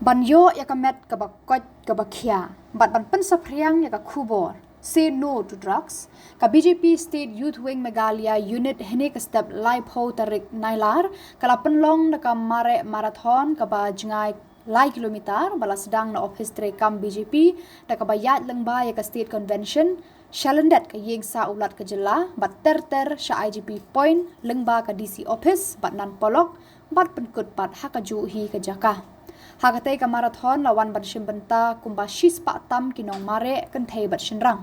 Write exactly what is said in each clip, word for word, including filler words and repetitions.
Ban ïoh ïa ka met kaba koit kaba khia bad ban pynsaphriang ïa ka khubor Say No to Drugs, ka B J P State Youth Wing Meghalaya Unit hynne ka step laiphew tarik Nailar ka la pynlong da ka Mareh Marathon kaba jngai lai kilometer ba la sdang na ophis treikam B J P da kaba ïaid lyngba ïa ka State Convention, sha lyndet ka ïing sah u Lat ka jylla bad ter ter sha I G P Point lyngba ka D C Office bad nan polok bad pynkut pat ha kajuh hi ka jaka. Ha katei ka marathon la wan ban shim bynta kumba shispah tam ki nong mareh kynthei bad shynrang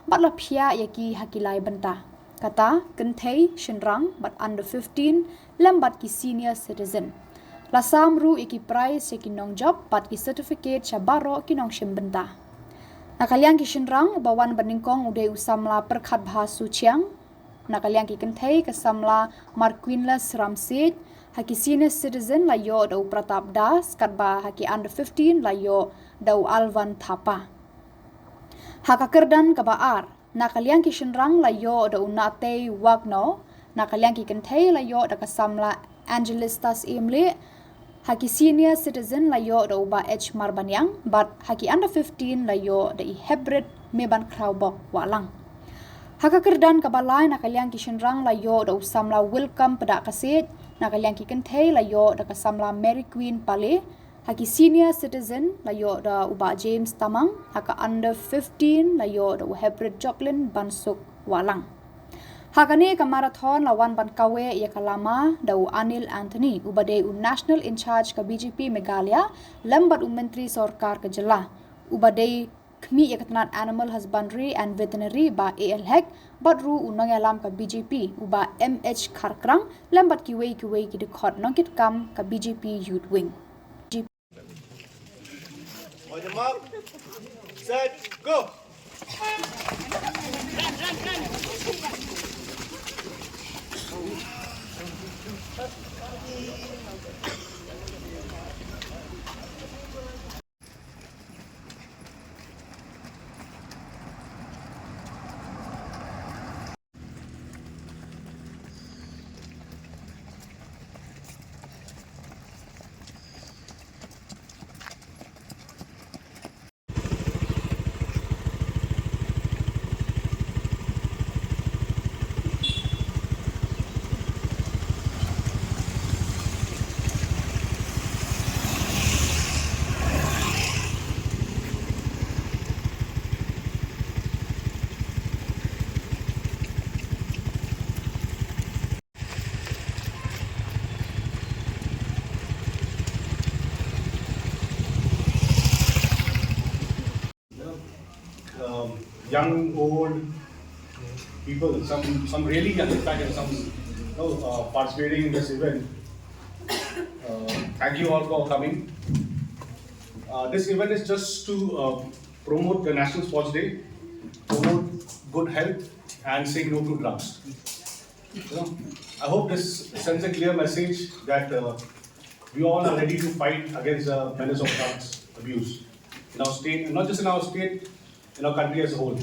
bad la phiah ïa ki ha ki lai bynta. Kata kynthei, shynrang bad under fifteen lem bad ki senior citizen. La sam ruh ïa ki prize ïa ki nongjop bad ki certificate sha baroh ki nongshim bynta. Na ka liang ki shynrang uba wan ban nyngkong u dei u samla Pyrkhatbha Suchiang. Na ka liang ki kynthei ka samla Marquinless Ramsiej, ha ki senior citizen la ïoh da u Pratap Das, katba ha ki under fifteen la ïoh da u Alvan Thapa. Ha ka kyrdan kaba ar, na ka liang ki shynrang la ïoh da u Natei Wagno, na ka liang ki kynthei la ïoh da ka samla Angelistas Emleh, ha ki senior citizen la ïoh da u Bah H Marbaniang, bad ha ki under fifteen la ïoh da i Hybrid Mebankhrawbok Wahlang. Ha ka kyrdan kaba lai na ka liang ki shynrang la ïoh da u samla Wilcome Pdakasiej, na ka liang ki kynthei la ïoh da ka samla Mary Queen Pale, ha ki senior citizen la ïoh da u Bah James Tamang, ha ka under fifteen la ïoh da u Hybrid Joclyn Bansuk Wahlang. Ha kane ka marathon la wan ban kaweh ïa ka lama da u Anil Anthony, uba dei u National In Charge ka B J P Meghalaya, lem bad u Myntri Sorkar ka jylla, uba dei khmih ïa ka tnat Animal Husbandry and Veterinary, Bah A L Hek, bad ruh u nongïalam ka B J P, u Bah M H Kharkrang, lem bad kiwei kiwei ki dkhot nongkitkam ka B J P Youth Wing. On your mark, set, go! Um, young, old, people, some, some really young, in fact, and some, you know, uh, participating in this event. Uh, thank you all for coming. Uh, this event is just to, uh, promote the National Sports Day, promote good health, and say no to drugs. You know, I hope this sends a clear message that, uh, we all are ready to fight against the menace of drugs abuse in our state, and not just in our state, in our country as a whole.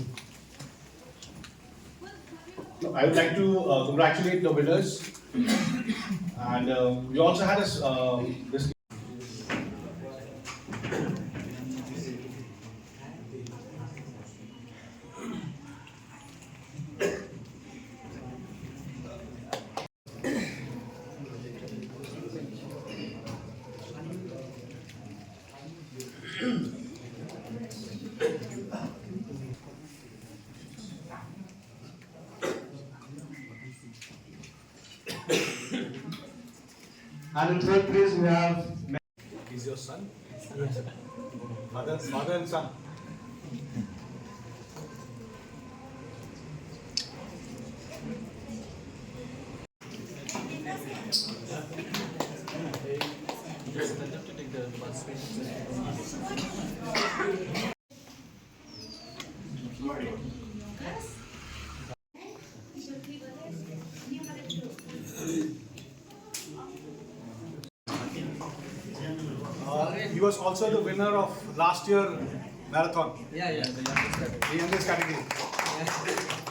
I would like to, uh, congratulate the winners, and, uh, we also had a s-, uh, this And in third place, we have. He's your son? Father, father and son. Uh, he was also the winner of last year marathon. Yeah, yeah, the youngest category. The youngest category. Yeah.